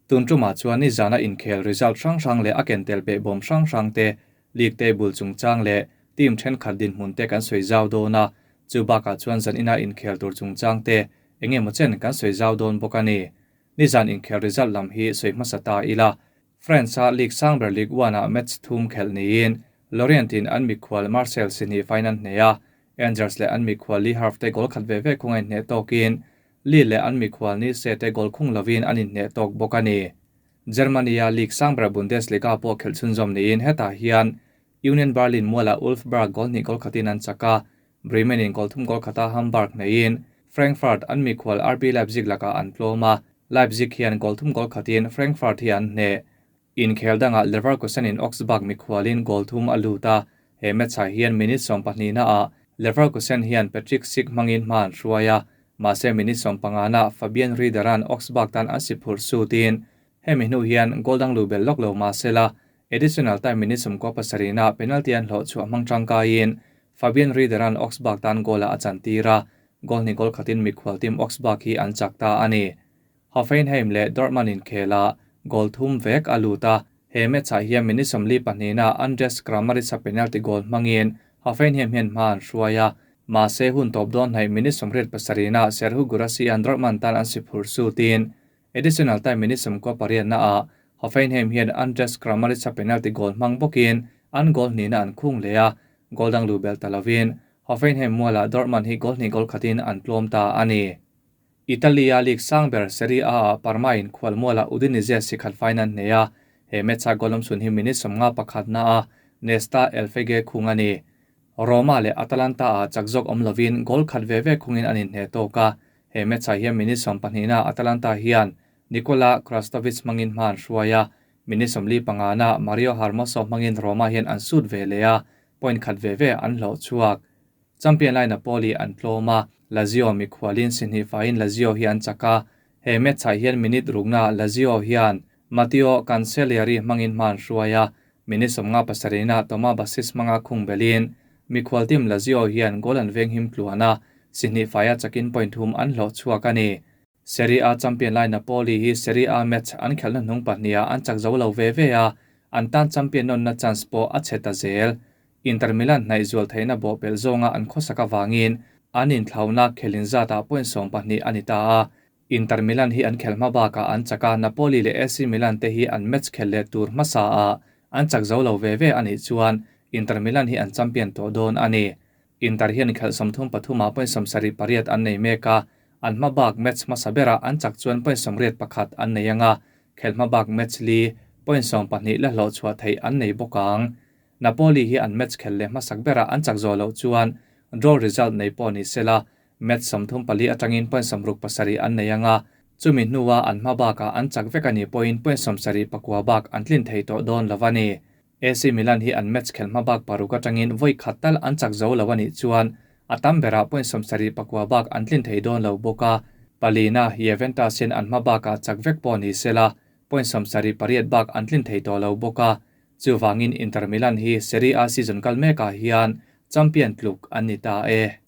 Tun tumah chuan nizana inkhel result hrang hrang leh a ken tel behbawm hrang hrang te, league table chungchang leh team thenkhat dinhmun te kan sawi zau dawn a, chu bakah chuan zanina inkhel tur chungchang te eng emaw chen kan sawi zau dawn bawk a ni. Nizan inkhel result lam hi sawi hmasa ta ila, France-a league sang ber Ligue 1-ah match thum khelh niin Lorient-in an mikhual Marseille si hnih faiin an hneh a, Angers leh an mikhual Le Havre te goal khat ve ve khung a inhneh tawkin Lille leh an mikhual Nice te goal khung lovin an inhneh tawk bawk a ni. Germany-a league sang ber Bundesliga pawh khelh chhunzawm niin hetah hian Union Berlin mualah Wolfsburg goal hnih goal khatin an chak a, Bremen-in goal thum goal khata Hamburg hneihin Frankfurt an mikhual RB Leipzig lakah an tlawm a, Leipzig hian goal thum goal khatin Frankfurt hi an hneh. Inkhel dangah Leverkusen-in Augsburg mikhualin goal thum a lut a, he match-ah hian minute 12-naah Leverkusen hian Patrick Schick hmangin hma an hruai a, mahse minute 15-naah Fabian Rieder-a'n Augsburg tan an si phurh sutin hemi hnu hian goal dang luh belh lawk lo mahsela additional time minute 97-naah penalty an hlawh chhuah hmang tangkaiin Fabian Rieder-a'n Augsburg tan goal-ah a chantir a, goal hnih goal khatin mikhual team Augsburg hi an chak ta a ni. Hoffenheim leh Dortmund inkhelah goal thum vek a lut a, he match-ah hian minute 42-naah Andres Kramaric-a penalty goal hmangin Hoffenheim hian hma an hruai a, mahse hun tawp dawn hnaih minute 87-naah Serhou Guirassy-a'n Dortmund tan an si phur sutin additional time minute 98-naah Hoffenheim hian Andres Kramaric-a penalty goal hmang bawkin an goal hnihna an khung leh a, goal dang luh belh ta lovin Hoffenheim mualah Dortmund hi goal hnih goal khatin an tlawm ta a ni. Italy-a league sang ber Serie A-ah Parma-in khualmualah Udinese si khat faiin an hneh a, he match-a goal awm chhun hi minute 51-a Nesta Elfege khung a ni. Roma leh Atalanta-ah chak zawk awm lovin goal khat ve ve khungin an inhneh tawk a, he match-ah hian minute 12-na Atalanta hian Nikola Krstovic hmangin hma an hruai a, minute 45-na Mario Hermoso hmangin Roma hian an sut ve leh a, point khat ve ve an hlawh chhuak. Champion lai Napoli an tlawm a, Lazio mikhualin si hnih faiin Lazio hi an chak a, he match-ah hian minute ruknaah Lazio hian Matteo Cancellieri hmangin hma an hruai a, minute 57-naah Toma Basic hmanga khung belin mikhual team Lazio hian goal an veng him tluan a, si hnih faia chakin point thum an hlawh chhuak a ni. Serie A champion lai Napoli hi Serie A match an khelhna hnung pahniha an chak zo lo ve ve a, an tan champion nawnna chance pawh a chhe ta zel. Inter Milan hnaih zual theihna bawhpelh zawnga an khawsak avangin an inthlauna khelin zatah point 12 a ni ta a. Inter Milan hi an khelh hma bakah an chak a, Napoli leh AC Milan te hi an match khelh leh tur hmasa ah an chak zo lo ve ve a nih chuan Inter Milan hi an champion tawh dawn a ni. Inter hian khelh 33 ah point 78 an nei mek a, an hma bak match hmasa berah an chak chuan point 81 an nei anga, khelh hma bak match li point 12 la hlawh chhuah theih an nei bawk ang. Napoli hi an match khelh leh hmasak berah an chak zawh loh chuan draw result nei pawh ni sela, match 34 atangin point 67 an nei anga, chumi hnua an hma bakah an chak vek a nih pawhin point 79 bak an tlin thei tawh dawn lo a ni. AC Milan hi an match khelh hma bak paruk atangin vawi khat tal an chak zo lo a nih chuan a tam berah point 79 bak an tlin thei dawn lo bawk a, palina Juventus hian an hma bakah chak vek pawh ni sela, point 78 bak an tlin thei tawh lo bawk a, chuvangin Inter Milan hi Serie A season kal mekah hian champion tluk an ni ta e.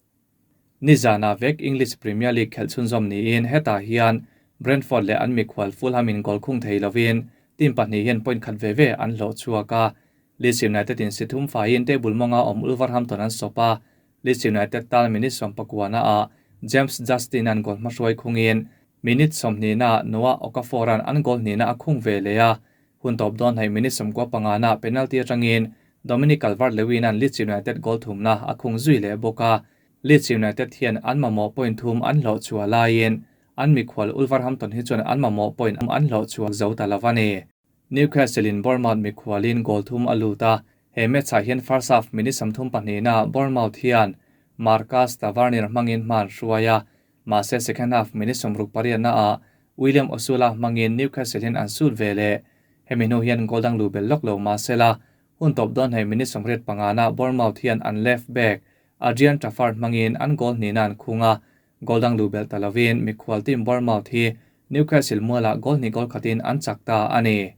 Nizana vek English Premier League khelh chhunzawm niin hetah hian Brentford leh an mikhual Fulham in goal khung thei lovin team pahnih hian point khat ve ve an hlawh chhuak a. Leeds United in si thum faiin table mawnga awm Wolverhampton an sawp a, Leeds United tan minute 19-ah James Justin an goal hmahruai khungin minute 20-naah Noah Okafor-a'n an goal hnihna a khung ve leh a, hun tawp dawn hnaih minute 95-naah penalty atangin Dominic Calvert-Lewin-a'n Leeds United goal thumna a khung zui leh bawk a, Leeds United hian an mamawh point thum an hlawh chhuah laiin an mikhual Wolverhampton hi chuan an mamawh point an hlawh chhuak zo ta lo a ni. Newcastle-in Bournemouth mikhualin goal thum a lut a, he match-ah hian first half minute 32-naah Bournemouth hian Marcus Tavernier hmangin hma an hruai a, mahse second half minute 68-naah William Osula hmangin Newcastle hian an sut ve leh. Hemi hnu hian goal dang luh belh lawk lo mahsela hun tawp dawn hnaih minute 85-naah Bournemouth hian an left back Adrian Truffert hmangin an goal hnihna an khung a, goal dang luh belh ta lovin mikhual team Bournemouth hi Newcastle mualah goal hnih goal khatin an chak ta a ni.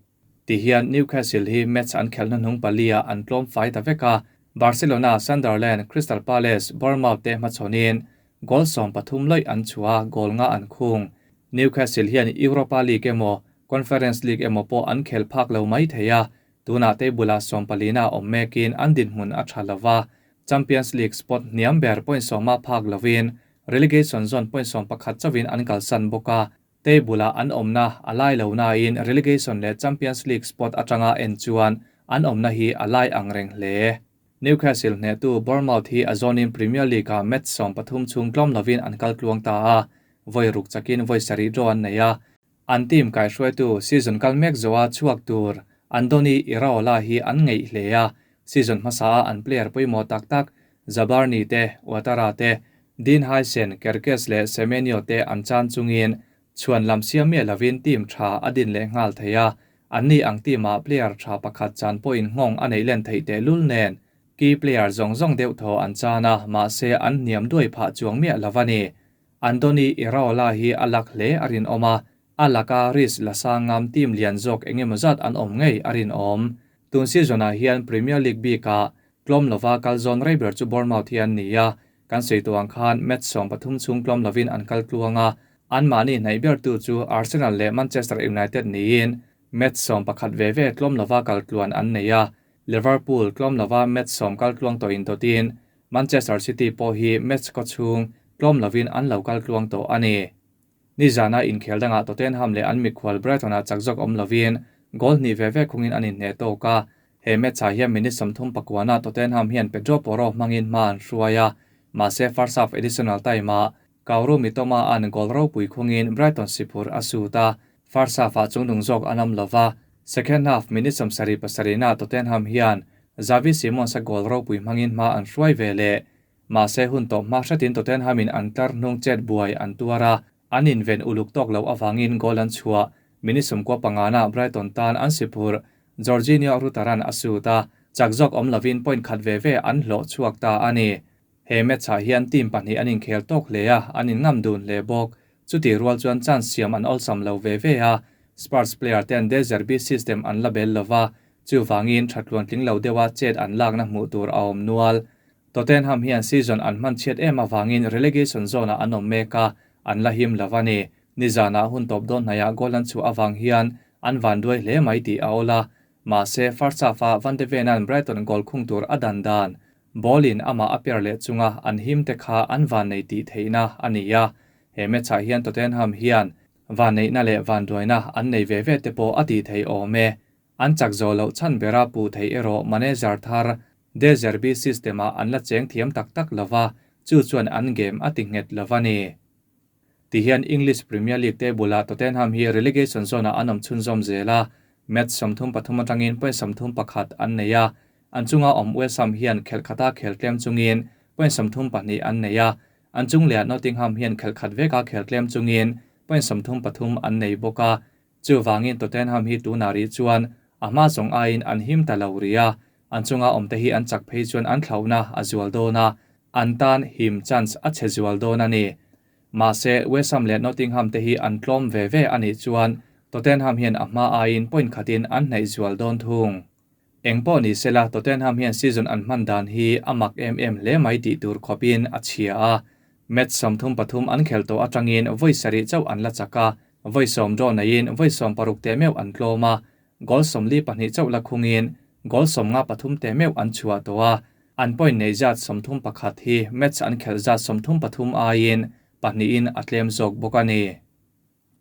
Tihian Newcastle hi match an khelhna hnung pali-ah an tlawm fai ta vek a, Barcelona, Sunderland, Crystal Palace, Bournemouth te hmachhawnin goal 13 lawih an chhuah a, goal nga an khung. Newcastle hian Europa League emaw Conference League emaw pawh an khel phak lo mai thei a, tunah table-ah sawmpalina awm mekin an dinhmun a tha lo va, Champions League spot hniam ber point sawma phak lovin relegation zone point 11 chauhin an kalsan bawk a, table-ah an awmna a lai lo nain relegation leh Champions League spot atanga en chuan an awmna hi a lai ang reng hle. Newcastle hnehtu Bournemouth hi a zawnin Premier League-ah match 13 chhung tlawm lovin an kal tluang ta a, vawi ruk chakin vawi sarih draw an nei a. An team kaihruaitu season kal mek zawha chhuak tur Andoni Iraola hi an ngeih hle a, season hmasa a an player pawimawh tak tak Zabarnyi te, Ouattara te, Dean Huijsen, Kerkez leh Semenyo te an chan chungin chhuan lam siam miah lovin team tha a din leh nghal thei a, an ni ang team ah player tha pakhat chan pawhin nghawng a neih len theih tehlul nen key player zawng zawng deuh thaw an chan a, mahse an hniam duai phah chuang miah lo a ni. Andoni Iraola hi a lak hle a rinawm a, a laka risk la sangam team lian zawk engemaw zat an awm ngei a rinawm. Tun season ah hian Premier League bikah tlawm lova kal zawn rei ber chu Bournemouth hi an ni a, kan sawi tawh ang khan match 13 chhung tlawm lovin an kal tluang a, anmahni hnaih bertu chu Arsenal leh Manchester United niin match 11 ve ve tlawm lova kal tluan an nei a, Liverpool tlawm lova match 10 kal tluang tawh indawtin Manchester City pawh hi match kaw chhung tlawm lovin an lo kal tluang tawh a ni. Nizana inkhel dangah Tottenham leh an mikhual Brighton-ah chak zawk awm lovin goal hnih ve ve khungin an inhneh tawk a, he match-ah hian minute 39 ah Tottenham hian Pedro Porro hmangin hma an hruai a, mahse first half additional time-ah Kaoru Mitoma an goal ropui khungin Brighton siphur a sut a, first half-ah chungdung zawk an awm lova, second half minute 77 nah Tottenham hian Xavi Simons-a goal ropui hmangin hma an hruai ve leh. Mahse hun tawp hma hretin Tottenham-in an tlar hnung chet buai an tuar a, an inven uluk tawk lo avangin goal an chhuah. Minute 95 nah Brighton tan an siphur Georginio Rutter-a'n a sut a, chak zawk awm lovin point khat ve ve an hlawh chhuak ta a ni. He match-ah hian team pahnih an inkhel tawk hle a, an inngam dun hle bawk. Chuti rual chuan chance siam an awlsam lo ve ve a, Spurs player ten De Zerbi system an la bel lova, chuvangin thatluan tling lo deuha chet an lakna hmuh tur a awm nual. Tottenham hian season an hman chhiat em avangin relegation zone-ah an awm mek a, an la him lo a ni. Nizanah hun tawp dawn hnaiah goal an chhuah avang hian an van duai hle mai tih a awl a. Mahse first half-ah Van de Ven-a'n Brighton goal khung tur a dan dan. Ball-in amah a per leh chunga an him te kha an van nei tih theihna a ni a. He match-ah hian Tottenham hian van neihna leh van duaina an nei ve ve te pawh a tih theih awm e. An chak zawh loh chhan bera puh theih erawh manager thar De Zerbi system-ah an la cheng thiam tak tak lova, chu chuan an game a ti nghet lova ni. Tihian English Premier League table-ah Tottenham hi relegation zone-ah an awm chhunzawm zel a, match 33 atangin point 31 an nei a, an chunga awm West Ham hian khelh khata khel tlem chungin point 32 an nei a, an chung lehah Nottingham hian khelh khat veka khel tlem chungin point 33 an nei bawk a, chuvangin Tottenham hi tunah rih chuan a hma zawng aiin an him ta lo ri a, an chunga awm te hi an chak phei chuan an thlauhna a zual dawn a, an tan him chance a che zual dawn a ni. Mahse West Ham leh Nottingham te hi an tlawm ve ve a nih chuan Tottenham hian a hma aiin point khatin an hnaih zual dawn thung. Engpawh ni sela Tottenham hian season an hman dan hi a mak em em hle mai tih tur khawpin a chhia a, match 33 an khel tawh atangin vawi sarih chauh an la chak a, vawi 10 draw neiin vawi 16 te meuh an tlawm a, goal 42 chauh la khungin goal 53 te meuh an chhuah tawh a, an point nei zat 31 hi match an khelh zat 33 aiin pahnihin a tlem zawk bawk a ni.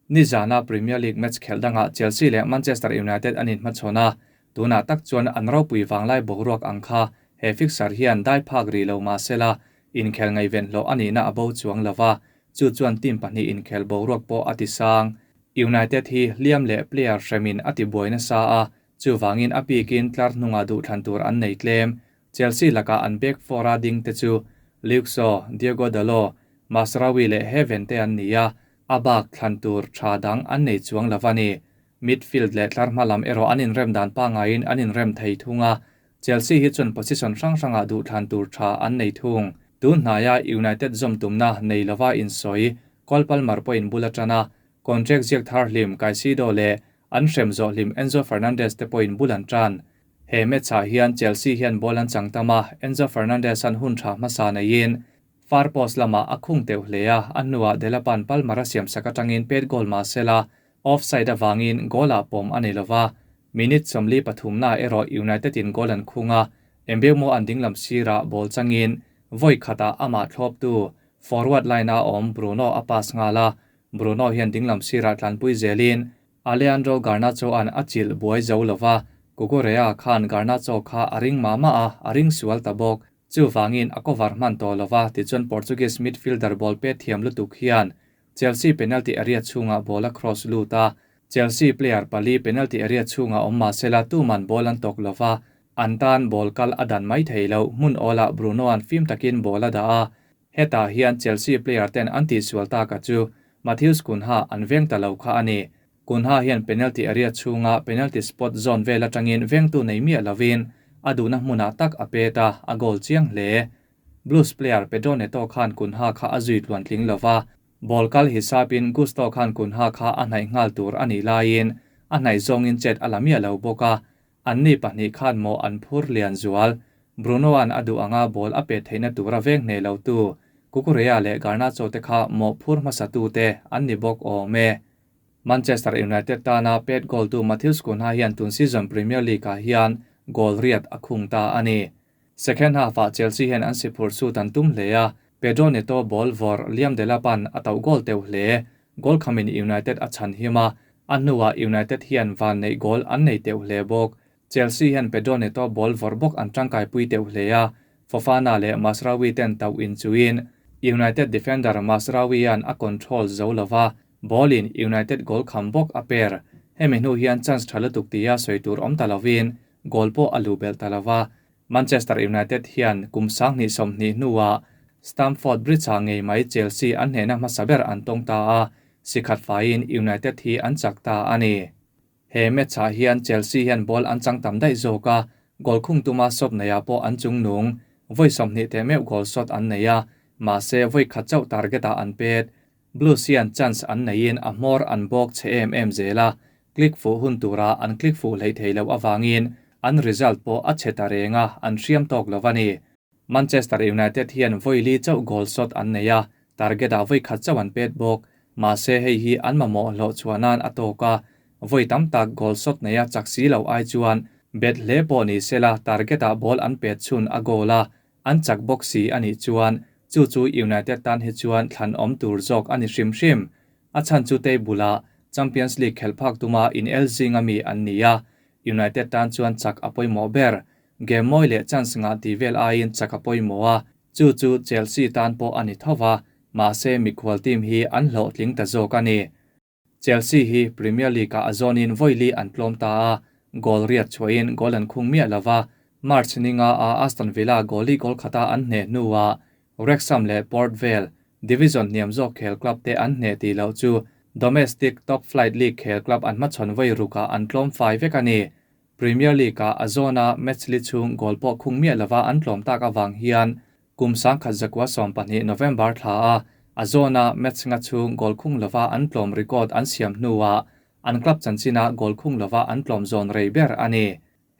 Nizana Premier League match khelh dangah Chelsea leh Manchester United an inhmachhawn a, tunah tak chuan an ropui vanglai boruak ang kha he fixture hian dai phak ri lo mahsela inkhel ngaihven hlawh a nihna a bo chuang lova, chu chuan team pahnih inkhel boruak pawh a ti sang. United hi hliam leh player hremin a ti buai nasa a, chuvangin a bikin tlar hnungah duhthlan tur an nei tlem. Chelsea lakah an back four-a ding te chu Luke Shaw, Diogo Dalot, Mazraoui leh Heaven te an ni a, a bak thlan tur tha dang an nei chuang lova ni. Midfield leh tlar hma lam erawh an inrem dan pangaiin an inrem thei thung a, Chelsea hi chuan position hrang hrangah duhthlan tur tha an nei thung. Tun hnaia United zawm tumna nei lova insawi Cole Palmer pawhin bul a tan a, contract ziak thar hlim Caicedo leh an hrem zawh hlim Enzo Fernandez te pawhin bul an tan. He match-ah hian Chelsea hian ball an chang tam a, Enzo Fernandez an hun tha hmasa neiin far post lamah a khung teuh hle a, a hnuah Delapan Palmer a siam sak atangin pet goal mahsela Offside avangin goal-ah pawm a ni lova, minute 43 naah erawh United in goal an khung a, Mbeumo an dinglam sirah ball changin vawi khatah amah thlawptu forward line-a awm Bruno a pass nghal a, Bruno hian dinglam sirah tlanpui zelin Alejandro Garnacho an a chilh buai zo lova, Cucurella khan Garnacho kha a ring mah mah a, a ring sual ta bawk. Chuvangin a cover hman tawh lova, tichuan Portuguese midfielder ball pet thiam lutuk hian Chelsea penalty area chhungah ball a cross lut a, Chelsea player pali penalty area chhungah awm mah sela tuman ball an tawk lova, an tan ball kal a dan mai thei lo. Hmun awlah Bruno an fim takin ball a dah a, hetah hian Chelsea player ten an tihsual taka chu Matheus Cunha an veng ta lo kha a ni. Cunha hian penalty area chhunga penalty spot zawn vel atangin vengtu nei miah lovin a duhna hmunah tak a pet a, a goal chiang hle. Blues player Pedro Neto khan Cunha kha a zui tluan tling lova, ball kal hisapin Gusto khan Cunha kha a hnaih nghal tur a nih laiin a hnaih zawngin chet a la miah lo bawk a, anni pahnih khan maw an phur lian zual. Bruno an a duh anga ball a pet theihna tura veng hneh lo tu Cucurella leh Garnacho te kha mawh phur hmasa tu te an ni bawk awm e. Manchester United tana pet goal tu Matheus Cunha hian tun season Premier League ah hian goal riat a khung ta a ni. Second half-ah Chelsea hian an si phur chhut an tum hle a, Pedro Neto ball vawrh Liam Delap-a'n a tauh goal teuh hle. Goal khamin United a chhan him a, a hnuah United hian van neih goal an nei teuh hle bawk. Chelsea hian Pedro Neto ball vawrh bawk an tangkaipui teuh hle a, Fofana leh Mazraoui ten tauh inchuhin United defender Mazraoui-a'n a control zo lova, ball-in United goal kham bawk a per. Hemi hnu hian chance tha lutuk tia sawi tur awm ta lovin goal pawh a luh belh ta lova, Manchester United hian kum 2020 hnuah Stamford Bridge-ah ngei mai Chelsea an hnehna hmasa ber an tawng ta a, sikhat faiin United hi an chak ta a ni. He match-ah hian Chelsea hian ball an chang tam daih zawk a, goal khung tuma sawp neiah pawh an chung nung. Vawi 20 teh meuh goal shot an nei a, mahse vawi khat chauh target-ah an pet. Blues hian chance an neiin a hmawr an bawk che em em zel a, click fuh hun tura an click fuh hleih thei loh avangin an result pawh a chhe ta reng a, an hriam tawk lo a ni. Manchester United hian vawi li chauh goal shot an nei a, target-ah vawi khat chauh an pet bawk. Mahse hei hi an mamawh hlawh chhuah nan a tawk a, vawi tam tak goal shot neia chak si loh ai chuan bet hle pawh ni sela target-ah ball an pet chhun a goal a, an chak bawk si a nih chuan chu chu United tan hi chuan thlan awm tur zawk a ni hrim hrim. A chhan chu table-ah Champions League khelh phak tuma in el zinga mi an ni a, United tan chuan chak a pawimawh ber. Game mawi leh chance ngah tih vel aiin chak a pawimawh a, chu chu Chelsea tan pawh a ni tho va, mahse mikhual team hi an hlawhtling ta zawk a ni. Chelsea hi Premier League-ah a zawnin vawi li an tlawm ta a, goal riat chhuahin goal an khung miah lova, March ninga a Aston Villa goal li goal khata an hneh hnuah Wrexham leh Port Vale division hniam zawk khel club te an hneh tih loh chu domestic top flight league khel club an hmachhawn vawi rukah an tlawm fai vek a ni. Premier League-ah a zawna match li chhung goal pawh khung miah lova an tlawm tak avang hian kum 1912 November thla a a zawna match nga chhung goal khung lova an tlawm record an siam hnuah an club chanchina goal khung lova an tlawm zawn rei ber a ni.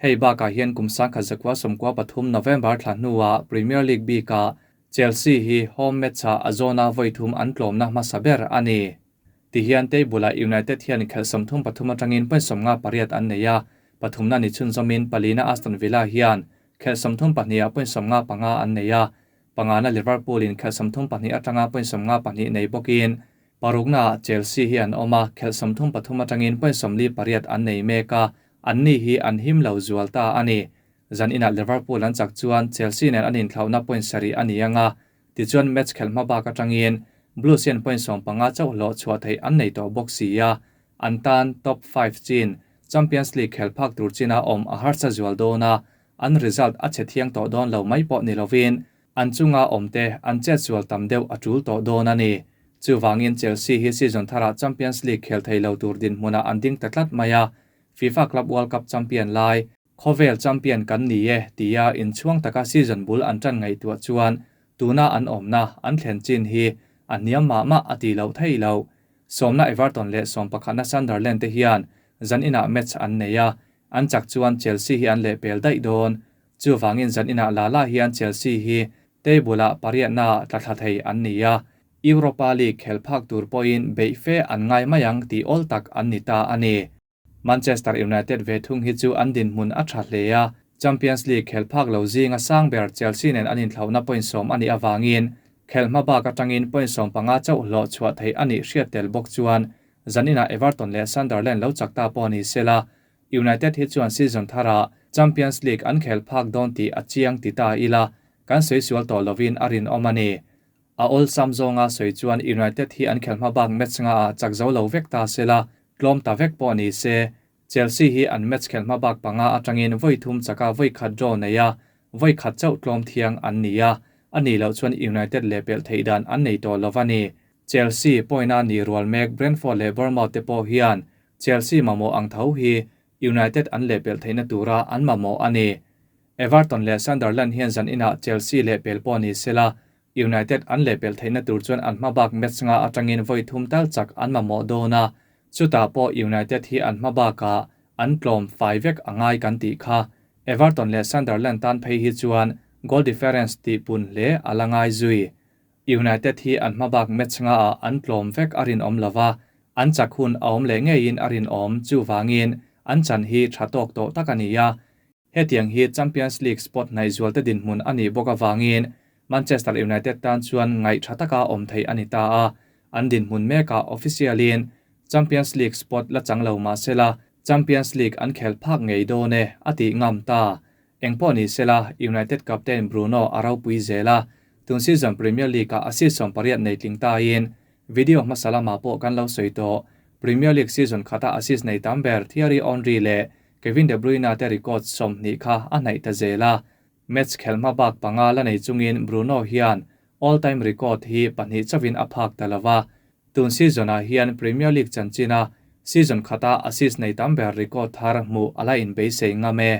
Hei bakah hian kum 1993 November thla hnuah Premier League bikah Chelsea hi home match-ah a zawna vawi thum an tlawmna hmasa ber a ni. Tihian table-ah United hian khelh 33 atangin point 58 an nei a, pathumna ni chhunzawmin palina Aston Villa hian khelh 32 ah point 55 an nei a, pangana Liverpool in khelh 32 atanga point 52 nei bawkin parukna Chelsea hi an awm a, khelh 33 atangin point 48 an nei mek a, an ni hi an him lo zual ta a ni. Zan inah Liverpool an chak chuan Chelsea nen an inthlauhna point sarih a ni anga, tichuan match khelh hma bak atangin Blues hian point 15 chauh hlawh chhuah theih an nei tawh bawk si a, an tan top 5 chin Champions League khel phak tur china awm a harsa zual dawn a, an result a che thiang tawh dawn lo mai pawh ni lovin an chunga awm te an chet zual tam deuh a tul tawh dawn a ni. Chuwangin Chelsea hi season tharah Champions League khel thei lo tur dinhmunah an ding ta tlat mai a, FIFA Club World Cup champion lai khawvel champion kan ni e tia inchhuang taka season bul an tan ngai tua chuan tuna an awmna an thlen chin hi a hniam mah mah a ti lo thei lo. Sawmna Everton leh sawm pakhatna Sunderland te hian zan inah match an nei a, an chak chuan Chelsea hi an leh pel daih dawn. Chuwangin zan inah la la hian Chelsea hi table-ah pariatna tla thla thei an ni a. Europa League khel phak tur pawhin beih fe an ngai mai ang tih awl tak an ni ta a ni. Manchester United ve thung hi chu an dinhmun a tha hle a, Champions League khel phak lo zinga sang ber Chelsea nen an inthlauhna point sawm a nih avangin khelh hma bak atangin point 15 chauh hlawh chhuah theih a nih hriat tel bawk chuan zaninah Everton leh Sunderland lo chak ta pawh ni sela United hi chuan season tharah Champions League an khel phak dawn tih a chiang ti ta ila kan sawi sual tawh lovin a rinawm a ni. A awlsam zawnga sawi chuan United hi an khelh hma bak match nga ah chak zo lo vek ta sela tlawm ta vek pawh ni se Chelsea hi an match khelh hma bak panga atangin vawi thum chaka vawi khat draw nei a, vawi khat chauh tlawm thiang an ni a, a nih loh chuan United leh pelh theih dan an nei tawh lo a ni. Chelsea point-a ni rual mek Brentford leh Bournemouth te pawh hian Chelsea mamawh ang tho hi United an leh pelh theihna tura an mamawh a ni. Everton leh Sunderland hian zan inah Chelsea leh pel pawh ni sela United an leh pelh theihna tur chuan an hma bak match nga atangin vawi thum tal chak an mamawh dawn a, chutah pawh United hi an hma bakah an tlawm fai vek a ngai kan tih kha. Everton leh Sunderland tan phei hi chuan goal difference tih pun hle a la ngai zui. United hi an hma bak match nga ah an tlawm vek a rinawm lova, an chak hun a awm leh ngeiin a rinawm, chuvangin an chan hi tha tawk tawh tak a ni a. Hetiang hi Champions League spot hnaih zualte dinhmun a nih bawk avangin Manchester United tan chuan ngaih tha taka awm theih a ni ta a, an dinhmun mekah official-in Champions League spot la chang lo mah sela Champions League an khel phak ngei dawn e a tih ngam ta. Engpawh ni sela United captain Bruno a ropui zel a, tun season Premier League-ah assist 80 nei tling tain video hmasa lamah pawh kan lo sawi tawh. Premier League season khata assist nei tam ber Thierry Henry leh Kevin De Bruyne te record 20 kha a hnaih ta zel a, match khelh hma bak panga la nei chungin Bruno hian all-time record hi pahnih chauhin a phak ta lo va. Tun season-ah hian Premier League chanchina season khata assist nei tam ber record thar hmuh a la inbeisei ngam e.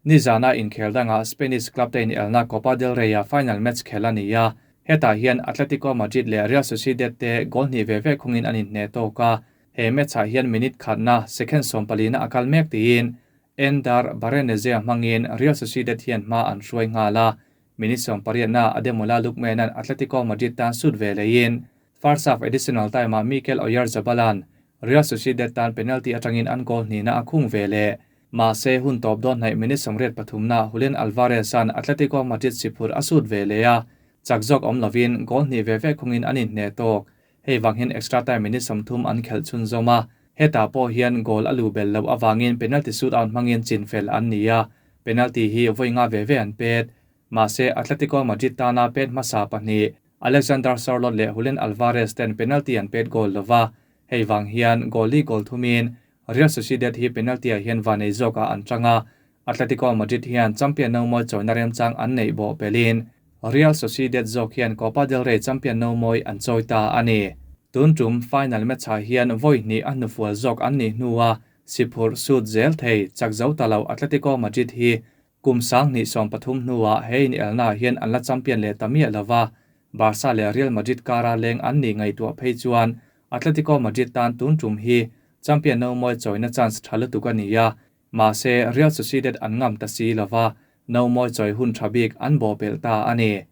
Nizana inkhel dangah Spanish club te inelna Copa del Rey-a final match khel a ni a, hetah hian Atletico Madrid leh Real Sociedad te goal hnih ve ve khungin an inhneh tawk a, He match-ah hian minute khatna second 14-na a kal mek tiin Ander Barrenetxea hmangin Real Sociedad hian hma an hruai nghal a, minute 18-na Ademola Lookman-a'n Atletico Madrid tan sut ve leiin first half additional time-ah Mikel Oyarzabal-a'n Real Sociedad tan penalty atangin an goal hnihna a khung ve leh. Mahse, hun tawp dawn hnaih minute 83-na Julian Alvarez-a'n Atletico Madrid siphurh a sut ve leh a, chak zawk awm lovin goal hnih ve ve khungin an inhneh tawk. Hei vang hian extra time minute 30 an khelh chhunzawm a, hetah pawh hian goal a lu bel loh avangin penalty shootout hmangin chin fel an ni a, penalty hi vawi nga ve ve an pet. Mahse, Atletico Madrid tana pet hmasa pahnih Alexander Sorloth leh Julian Alvarez ten penalty an pet goal lova, hei vang hian goal li goal thumin Real Sociedad hi penalty ah hian vanei zawkah an tang a, Atletico Madrid hian champion no mawi chawina remchang an neih bawh pelin Real Sociedad zawk hian Copa del Rey champion no mawi an chawi ta a ni. Tun tum final match ah hian vawi hnih a hnufual zawk an nih hnua siphurh sut zel thei chak zo ta lo Atletico Madrid hi kum 2013 hnuah he inelna ah hian an la champion leh ta miah lova, Barca leh Real Madrid kara leng an nih ngaihtuah phei chuan Atletico Madrid tan tun tum hi champion no mawi chawina chance tha lutuk a ni a, mahse Real Sociedad an ngam ta si lova, no mawi chawi hun tha bik an bawh pelh ta a ni.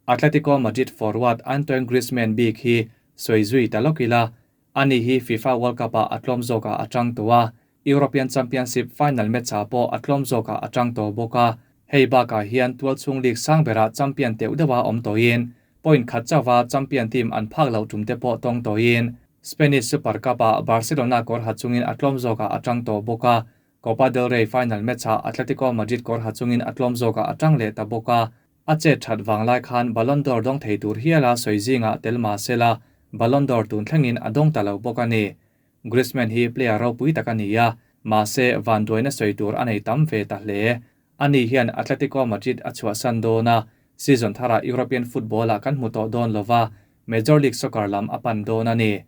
Atletico Madrid forward Antoine Griezmann bik hi sawi zui ta lawk ila, ani hi FIFA World Cup-ah a tlawm zawkah a tang tawh a, European Championship final match-ah pawh a tlawm zawkah a tang tawh bawk a, hei bakah hian tualchhung league sang berah champion teuh deuha awm tawhin point khat chauha champion team an phak loh tum te pawh tawng tawhin Spanish Super Cup-ah Barcelona kawr ha chungin a tlawm zawkah a tang tawh bawk a, Copa del Rey final match-ah Atletico Madrid kawr ha chungin a tlawm zawkah a tang leh ta bawk a, a chet that vang lai khan Ballon d'Or dawng thei tur hiala sawi zingah tel mah sela Ballon d'Or tun thlengin a dawng ta lo bawk a ni. Griezmann hi player ropui tak a ni a, mahse vanduaina sawi tur a nei tam ve ta hle. Ani hian Atletico Madrid a chhuahsan dawn a, season tharah European football-ah kan hmu tawh dawn lova, Major League Soccer lam a pan dawn a ni.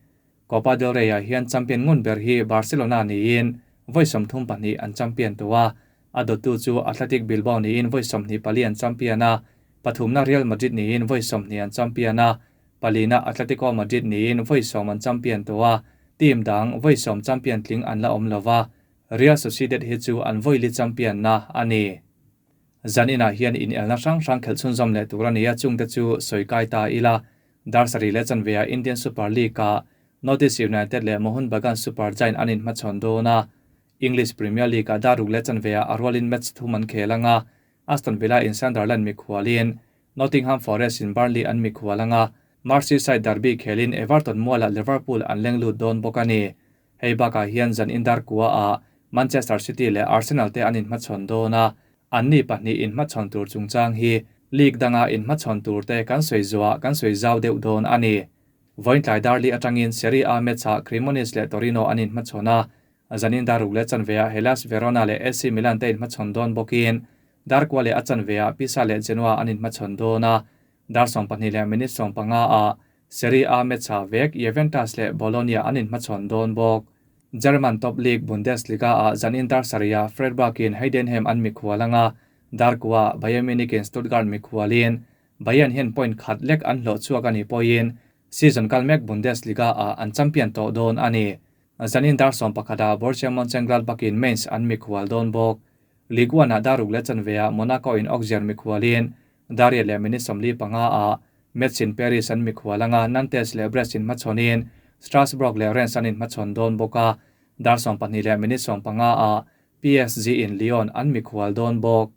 Copa del Rey-ah hian champion ngun ber hi Barcelona niin vawi 32 an champion tawh a, a dawttu chu Athletic Bilbao niin vawi 24 an champion a, pathumna Real Madrid niin vawi 20 an champion a, palina Atletico Madrid niin vawi 10 an champion tawh a, team dang vawi 10 champion tling an la awm lova, Real Sociedad hi chu an vawi li champion na a ni. Zaninah hian inelna hrang hrang khelh chhunzawm leh tur a ni a, chungte chu sawi kai ta ila. Dar sarih leh chanveah Indian Super League-ah NorthEast United leh Mohun Bagan Super Giant an inhmachhawn dawn a. English Premier League-ah dar ruk leh chanveah a rualin match thum an khel ang a, Aston Villa in Sunderland mikhualin, Nottingham Forest in Burnley an mikhual ang a, Merseyside derby khelin Everton mualah Liverpool an leng lut dawn bawk a ni. Hei bakah hian zan indar kuaah Manchester City leh Arsenal te an inhmachhawn dawn a, anni pahnih inhmachhawn tur chungchang hi league danga inhmachhawn tur te kan sawi zuah kan sawi zau deuh dawn a ni. Vawiin tlai dar li atangin Serie A match-ah Cremonese leh Torino an inhmachhawn a, zanin dar ruk leh chanveah Hellas Verona leh AC Milan te inhmachhawn dawn bawkin dar kua leh a chanveah Pisa leh Genoa an inhmachhawn dawn a, dar 12 leh minute 15 ah Serie A match-ah vek Juventus leh Bologna an inhmachhawn dawn bawk. German top league Bundesliga-ah zanin dar sarihah Freiburg-in Heidenheim an mikhual ang a, dar kuaah Bayern Munich-in Stuttgart mikhualin Bayern hian point khat lek an hlawh chhuak a nih pawhin season kal mek Bundesliga-ah an champion tawh dawn a ni. Zanin dar 11ah Borussia Mönchengladbach-in Mainz an mikhual dawn bawk. Ligue 1-ah dar ruk leh chanveah Monaco-in Auxerre mikhualin dar riat leh minute 45-ah Metz-in Paris an mikhual ang a, Nantes leh Brest-in hmachhawnin Strasbourg leh Rennes an inhmachhawn dawn bawk a, dar 12 leh minute 15-ah PSG-in Lyon an mikhual dawn bawk.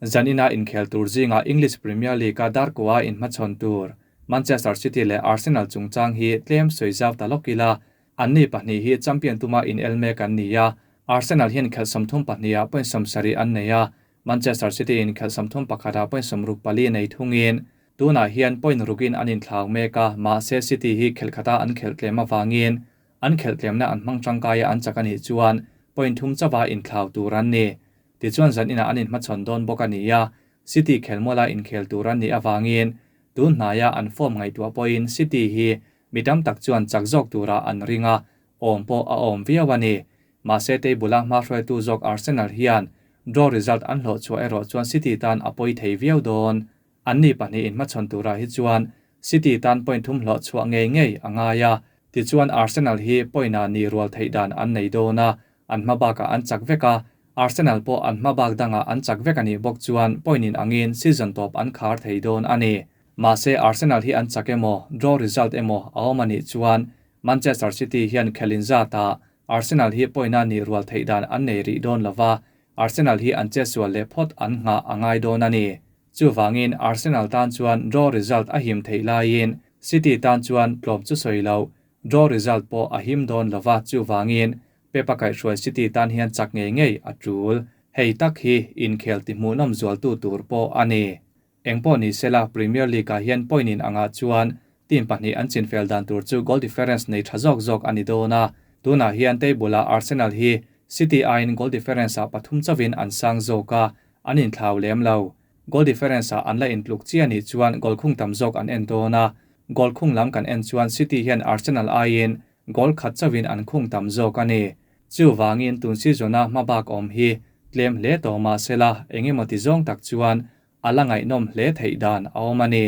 Zanina inkhel tur zingah English Premier League-a dar kua inhmachhawn tur Manchester City leh Arsenal chungchang hi tlem sawi zau ta lawk ila, anni pahnih hi champion tuma inel mek an ni a, Arsenal hian khelh 32ah point 70 an nei a, Manchester City in khelh 31ah point 64 nei thungin tunah hian point rukin an inthlau mek a, mahse City hi khelh khata an khelh tlem avangin an khelh tlemna an hmang tangkaia an chak a nih chuan point thum chawa inthlau tur an ni. Tichuan zaninah an inhmachhawn dawn bawk a ni a, City khelmuala inkhel tur an nih avangin tun hnaia an form ngaihtuah pawhin City hi mi tam tak chuan chak zawk turah an ring a, awm pawh a awm viau a ni. Mahse table-a hma hruaitu zawk Arsenal hian draw result an hlawh chhuah erawh chuan City tan a pawi thei viau dawn. Anni pahnih inhmachhawn turah hi chuan City tan point thum hlawh chhuah ngei ngei a ngai a, tichuan Arsenal hi point-ah ni rual theih dan an nei dawn a, an hma bakah an chak vek a, Arsenal pawh an hma bak dangah an chak vek a nih bawk chuan point in angin season tawp an khar thei dawn a ni. Mahse Arsenal hi an chak emaw, draw result emaw a awm a nih chuan Manchester City hian khelin zatah Arsenal hi point-a ni rual theih dan an nei rih dawn lova, Arsenal hi an chetsual leh phawt an nghah a ngai dawn a ni. Chuvangin Arsenal tan chuan draw result a him theih laiin City tan chuan tlawm chu sawi lo, draw result pawh a him dawn lova chuvangin Pep a kaihhruai City tan hian chak ngei ngei a tul. Hei tak hi inkhel tihmuhnawm zualtu tur pawh a ni. Engpawh ni sela Premier League-ah hian point in angah chuan team pahnih an chinfel dan tur chu goal difference nei tha zawk zawk a ni dawn a, tunah hian table-ah Arsenal hi City aiin goal difference-ah pathum chauhin an sang zawk a, an inthlau lem lo. Goal difference-ah an la intluk chiah nih chuan goal khung tam zawk an en dawn a, goal khung lam kan en chuan City hian Arsenal aiin goal khat chauhin an khung tam zawk a ni. Chuvangin tun season-a hmabak awm hi tlem hle tawh mah sela engemaw ti zawng tak chuan a la ngaihnawm hle theih dan a awm a ni.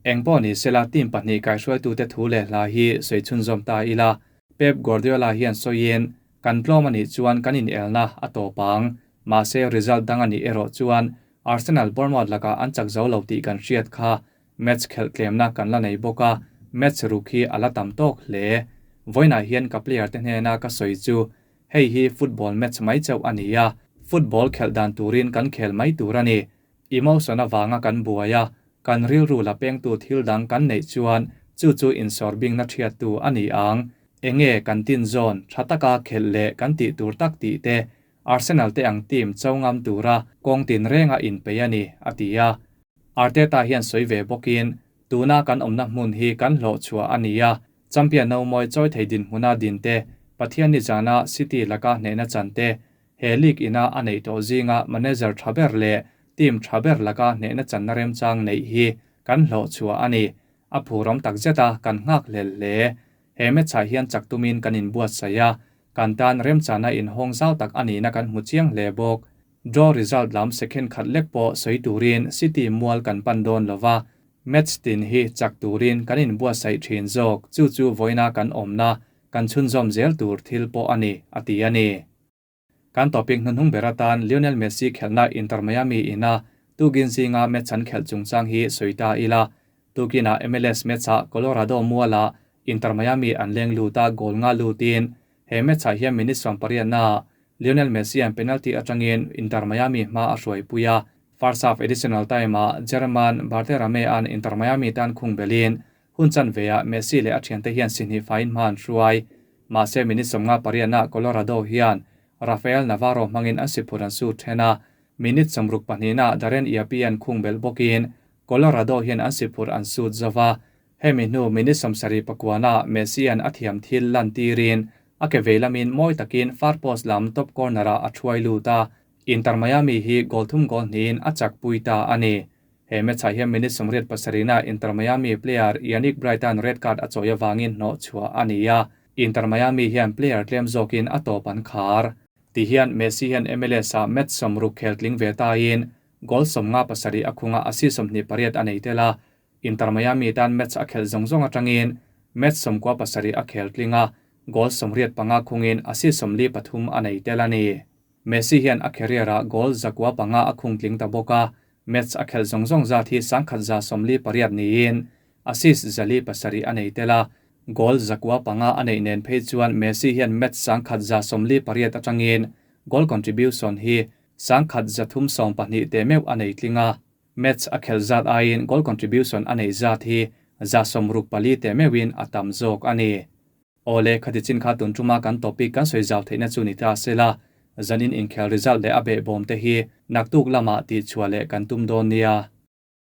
Engpawh ni sela team pahnih kaihhruaitute thu leh hla hi sawi chhunzawm ta ila, Pep Guardiola hian sawiin kan tlawm a nih chuan kan inelna a tawp ang, mahse result dang a nih erawh chuan Arsenal Bournemouth lakah an chak zo lo tih kan hriat kha match khelh tlemna kan la nei bawk a, match ruk hi a la tam tawk hle. Vawiinah hian ka player te hnena ka sawi chu hei hi football match mai chauh a ni a, football khelh dan turin kan khel mai tur a ni. Emotion avanga kan buai a, kan rilru la pengtu thil dang kan neih chuan chu chu insawr bingna thiattu a ni ang. Enge kan tin zawn tha taka khelh leh kan tih tur tak tih te Arsenal te ang team cho ngam tura kawng tin renga inpei a ni, a ti a. Arteta hian sawi ve bawkin tuna kan awmna hmun hi kan hlawh chhuah a ni a, champion no mawi chawi thei dinhmuna din te, Pathian ni zana City laka hnehna chan te, he league ina a neih tawh zinga manager tha ber leh team tha ber laka hnehna channa remchang neih hi kan hlawh chhuah a ni. A phurawm tak zet a, kan nghak hlel hle. He match-ah hian chak tumin kan inbuatsaih a, kan tan remchana inhawng zau tak a nihna kan hmu chiang hle bawk. Draw result lam second khat lek pawh sawi turin City mual kan pan dawn lova, match tin hi chak turin kan inbuatsaih thin zawk, chu chu vawiina kan awmna kan chhunzawm zel tur thil pawh a ni, a ti a ni. Kan topic hnuhnung ber atan Lionel Messi khelhna Inter Miami ina tugin zinga match an khelh chungchang hi sawi ta ila. Tukinah MLS match-ah Colorado mualah Inter Miami an leng lut a, goal nga lutin he match-ah hian minute sawmpariatnaah Lionel Messi-a'n penalty atangin Inter Miami hma a hruaipui a. First half additional time-ah German Berterame-a'n Inter Miami tan khung belin hun chanveah Messi leh a thiante hian si hnih faiin hma an hruai. Mahse minute 58-ah Colorado hian Rafael Navarro hmangin an siphur an su then a, minute 62-ah Darren Iapi-a'n khung belh bawkin Colorado hian an siphur an sut zo va. Hemi hnu minute 79-ah Messi-a'n a thiam thil lan tirin a ke vei lamin mawi takin far post lam top corner-ah a thuai lut a, Inter Miami hi goal thum goal hnihin a chak pui ta a ni. He match-ah hian minute 87-ah Inter Miami player Yannick Bright-a'n red card a chawi avangin hnawh chhuah a ni a, Inter Miami hian player tlem zawkin a tawp an khar. Tihian Messi hian MLS-ah match 60 khel tling ve tain goal 57 a khung a, assist 28 a nei tel a. Inter Miami tan match a khelh zawng zawng atangin match 97 a khel tling a, goal 85 khungin assist 43 a nei tel a ni. Messi hian a career-ah goal 105 a khung tling ta bawk a, match a khelh zawng zawng zat hi 1148 niin assist 407 a nei tel a, goal 105 a neih nen phei chuan Messi hian match 1148 atangin goal contribution hi 1312 te meuh a nei tling a, match a khelh zat aiin goal contribution a nei zat hi 64 te meuhin a tam zawk a ni. Awle, khati chin kha tun tuma kan topic kan sawi zau theihna chu ni ta se la, zanin inkhel result leh a behbawm te hi naktuk lamah tih chhuah leh kan tum dawn nia.